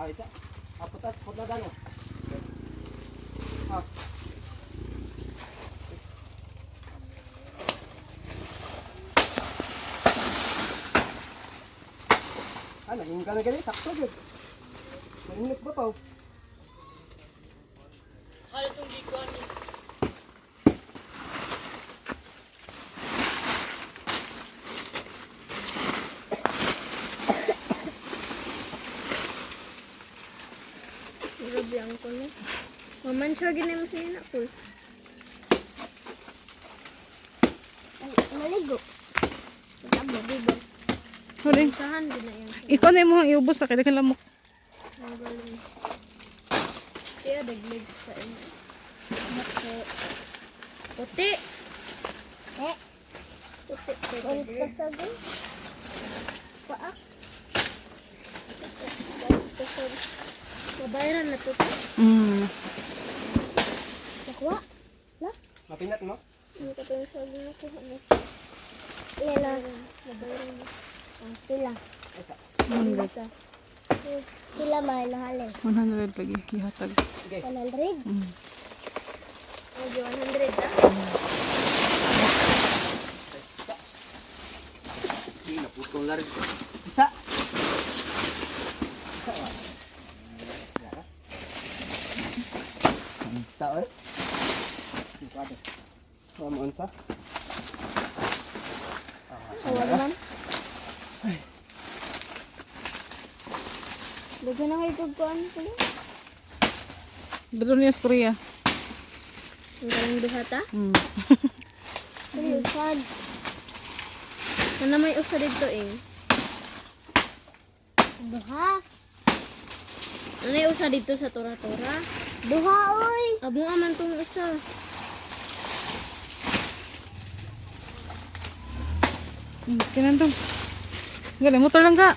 Ah, isa. Ah, puta, puta dano. Ah. Ah, naging ka na gani, sakto gyud. Naging ba pa? Halo itong gikuan ni. Grabe ang kulo. Maman siya ginay mo sa ina ko. Maligo. Tama, diba? Huli. Sahan din na yan. Ikaw na yung mga iubos na kaya lamok. Ang galing. Tiya, daglegs pa ina. Nako. Puti! Eh, Puti. walis kasagin. Paa. Walis kasag. Mabayaran na to. Nakuha. Mapinat mo? Ano ka to yung sabi na kuha na. Ilan na. Mabayaran na. Ah, pila. Isa. 100. Pila mahal na halin. 100 lagi. Ihatag. Okay. 100. Oh, di 100 ah. Hindi na putong larin. Isa. Isa ba? Isa eh. Isa. Wa mo unsa? Wala man. Lagyan na kayo pagkuhan ko. Dalo niya sa Korea. Ang galing duha ta. Usad. Ano may usa dito eh. Duha. Ano may usa dito sa Tora-Tora? Duha, oy. Abo man tong usa. Kinandong. Galing, motor lang ka.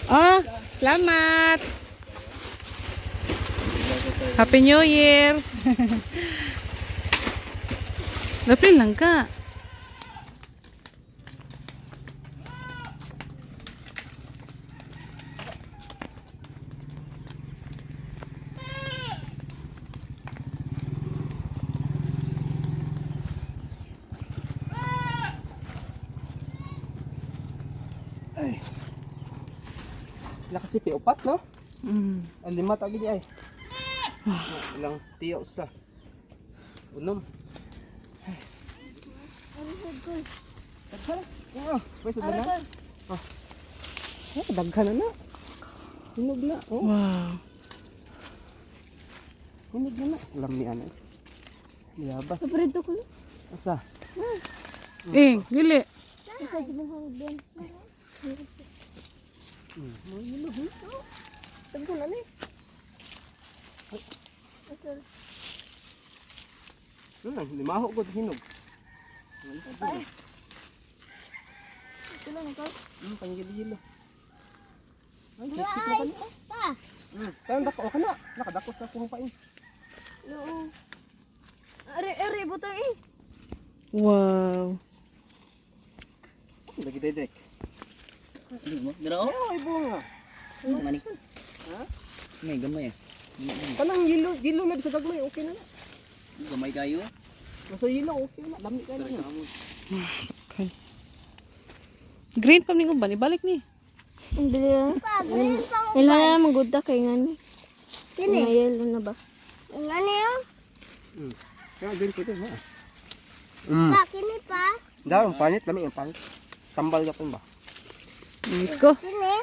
Oh, salamat. Happy New Year. Lapin lang ka. Ay. Lakas si upat no? Ang lima tagi di ay. Ilang tiyo sa. Unom. Ay. Daghan. Oo, pwede sa na. Oh. Eh, daghan na na. Hinog na. Oh, Wow. hinog na na. Lami ana. Liyabas. Paborito ko. Asa? Eh, dili. Usad sa mong din. Daghan na ni. Ano lang, limaho ko hinog. Ito lang ito. Panggil-gilo. Ay, chip na kanya. Pa. Tayo, dako ka na. Nakadako sa akong pain. Oo. Are, are, butang eh. Wow. Lagi tayo direk. Dira oh. Oh, ay bunga. Mani. Ha? May gamay ah. Kanang yelo, yelo na bisa gagmay, okay na na. Gamay kayo. Basta yelo, okay na. Lami ka na. Okay. Green pa minggo ba? Ibalik ni. Ang dili ah. Pa, green pa mo. Ila na maguda kay ngani. Kini. Nga yellow na ba? Ang ano yun? Kaya green pwede na. Pa, kini pa. Daw, ang panit, lami ang panit. Tambal yapon ba? Let's go. Kini.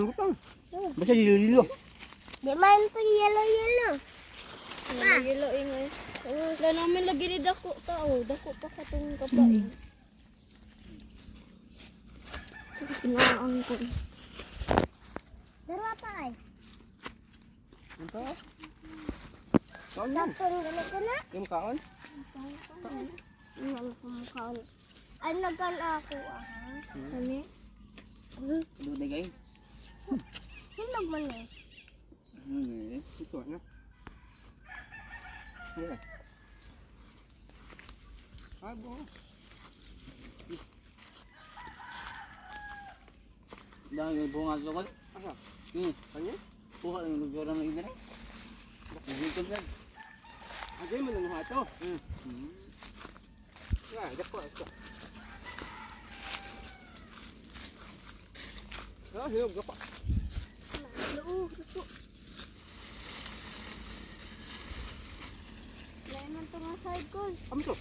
Butang. Basta yelo, yelo. Di man to yellow yellow. Pa. Yellow eh ngay. Wala namin lagi ni dako tao. Dako pa katong kapain. Pinaang ko. Dara pa ay. Ito. Kaon yan. Tapos ganito na. Yung kaon. Ano ko mukha. Ay, nagkan ako ah. Ano? Duday kayo. Hinog man eh. Ito na. Yeah. Ay, bunga. Dahil yung bunga sa lukod. Asa? Hmm. Kanya? Kuha lang yung lugar ng ibig. Nagigil lang. Agay mo na to. Hmm. Ya, dako ito. Ah, hinog dako. Loo, dako. Lain man to nga side ko. Amo to.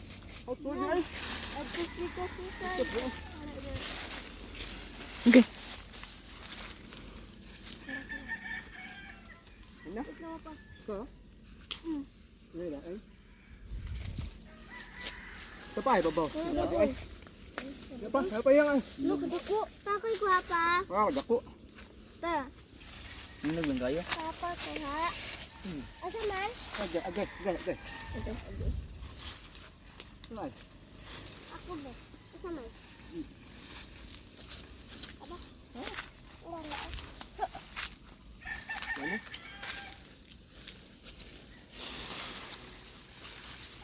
Oh, to ay. Adjust dito sa side. Okay. Ano? Ito pa. Sa? Wala ay. Ito pa ay babaw. Ay. Ito pa, ito pa yang ay. Look, dako. Pakoy kuha pa. Wow, dako. Pa. Hinog lang kayo. Papa kuha. Asa man? Agay, agay, agay, agay. Ay. Ako ba? Asa man? Aba? Wala. Ano?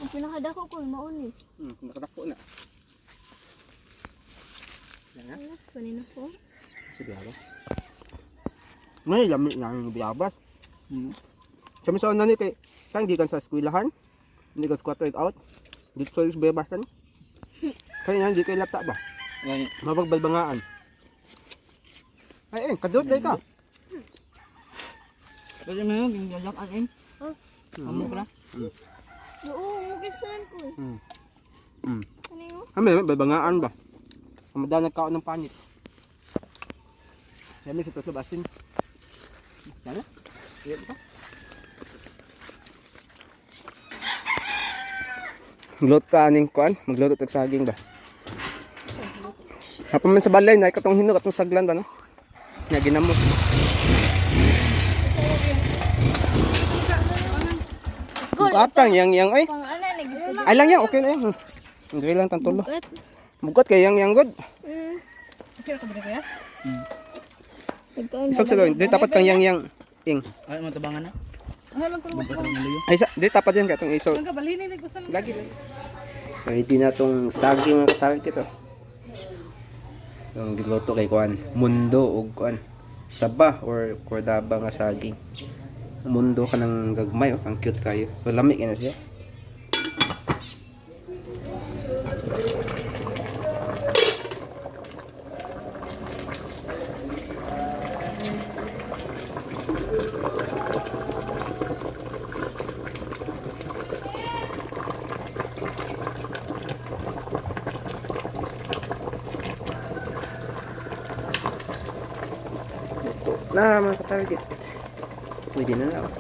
Ang pinakadako ko maon eh. Nakadako na. Yan na. Alas pa nina ko. Sa biyabas. May lami na ang biyabas. Kami sa una ni kay kang gikan sa eskwelahan. Hindi ka squat work out. Dito sa biyabasan. Kaya yan, di kay lata ba? Gani. Mabagbalbangaan. Ay, ay, kadot day ka. Pwede mo yun, yung lalak in. Amo ko na. Loo, mugisan ko. Ano yun? Kami, balbangaan ba? Kamada nagkaon ng panit. Yan, sa tuslob asin. Yan na. Yan pa. Magluto ta aning kuan, magluto tag saging ba. Hapon man sa balay na katong hinog atong saglan ba no? Nga ginamot. Bugatang yang yang ay. Pang ana nag Ay lang yang okay na yan. Hindi lang tantulo. Bugat kay yang yang good. Okay na ka ba kaya? Nagkaon. Isog sa doon. Di tapat kang yang yang ing. Ay, matabangan na. Ano lang ko Ba't ang nalayo? Ay sa, di tapat yan katong isog. Ang kabalhin ni gusto lang. Lagi lang. Ready na tong saging mga katawid ito. So, ang giluto kay kuan, mundo og kuan saba or kordaba nga saging. Mundo ka ng gagmay oh, ang cute kayo. So, lami kay na siya. Luto na mga katawid. Pwede na na. Oh.